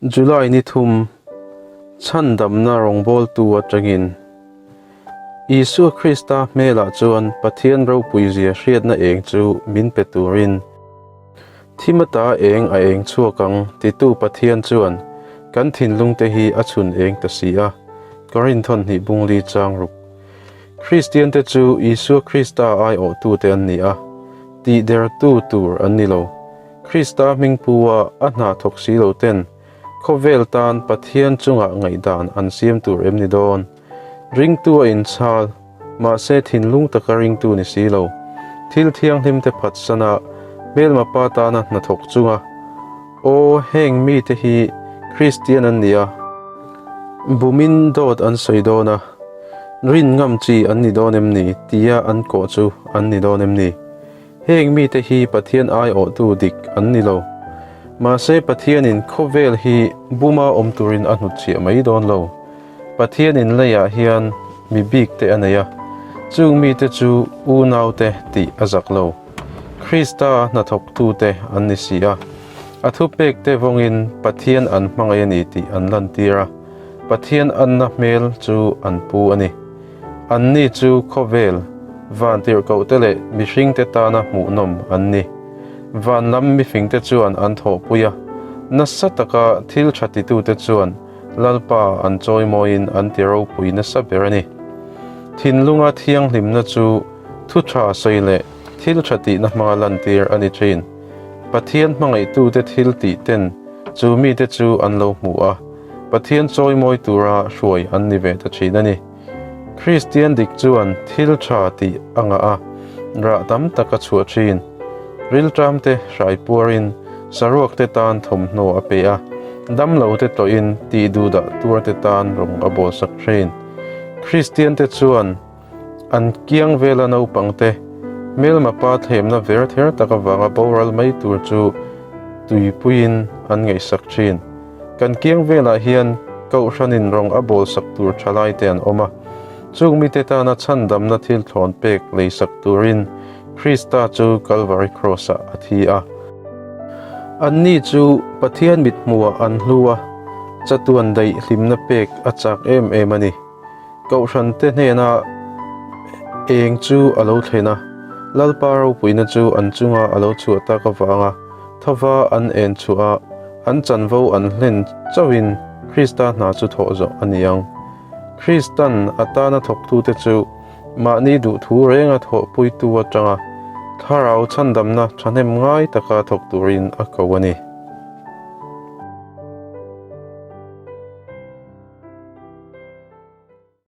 July ni thum, Chhandamna rawngbawltu atangin Isua Krista hmelah chuan Pathian ropuizia hriatna eng chu min pe turin Thim ata eng a eng chhuak ang titu Pathian chuan kan thinlungte hi a chhun eng ta si a, Korinthon hnih bungli chang ruk. Kristiante chu Isua Krista aiawhtute an ni a, tihdertu tur an ni lo. Krista hmingpua a hna thawk si lo ten khawvel tan Pathian chungah ngaihdan an siam tur em ni dawn? Ringtu a inchhal, mahse thinlung taka ringtu ni si lo. Thil thianghlim te phatsan a, hmelma pa tana hna thawk chunga, Aw, heng mite hi Kristian an ni a, bumin dawt an sawi dawn a, rin ngam chi an ni dawn em ni? tia an kawh chu an ni dawn em ni? Heng mite hi Pathian aiawhtu dik an ni lo. Mahse Pathianin khawvel hi buma awm turin a hnutchhiah mai dawn lo. Pathianin leiah hian mi bik te a nei a, chung mite chu unaute tih a zak lo. Krista hnathawktute an ni si a, a thupekte vawngin Pathian an hmangaih a ni tih an lantir a, Pathian anna hmel chu an pu a ni. Anni chu khawvel, vantirhkohte leh mihringte tana hmuhnawm an ni. Van lam mifingte chuan an thawhpui a, nasa taka thil tha titute chuan Lalpa an chawimawiin an ti ropui nasa ber a ni. Thinlunga thianghlimna chu thu tha sawi leh thil tha tihna hmanga lantir a ni thin. Pathian hmangaihtute thil tih ten chu mite chu an lo hmu a, Pathian chawimawi tura hruai an ni ve ta thin a ni. Kristian dik chuan thil tha tih a ngah a, rah tam tak a chhuah thin. Rilṭamte hrai puarin saruakte tan thawmhnaw a pe a, damlote tlawhin tih duhdah tuarte tan rawng a bawlsak thin. Kristiante chuan an kiang vela naupangte hmelma pa thlemna ver ther tak avanga boral mai tur chu tuipuiin an ngaihsak thin. Kan kiang velah hian Kohhranin rawng a bawlsak tur thalaite an awm a, chung mite tana chhandamna thil thlawn pek leisak turin Krista chu Kalvari Kraws-ah a thi a. Anni chu Pathian mithmuhah an hlu a, chatuan daih hlimna pek a chak em em a ni. Kohhrante hnena eng chu a lo thlen a, Lalpa ropuina chu an chunga a lo chhuah tak avanga thova an en chhuah a, an chanvo an hlen chauhin Krista hna chu thawh zawh a ni ang. Kristan a tana thawktute chu mahni duhthu renga thawhpuitu atanga thlarau chhandamna thahnem ngai taka thawk turin a ko a ni.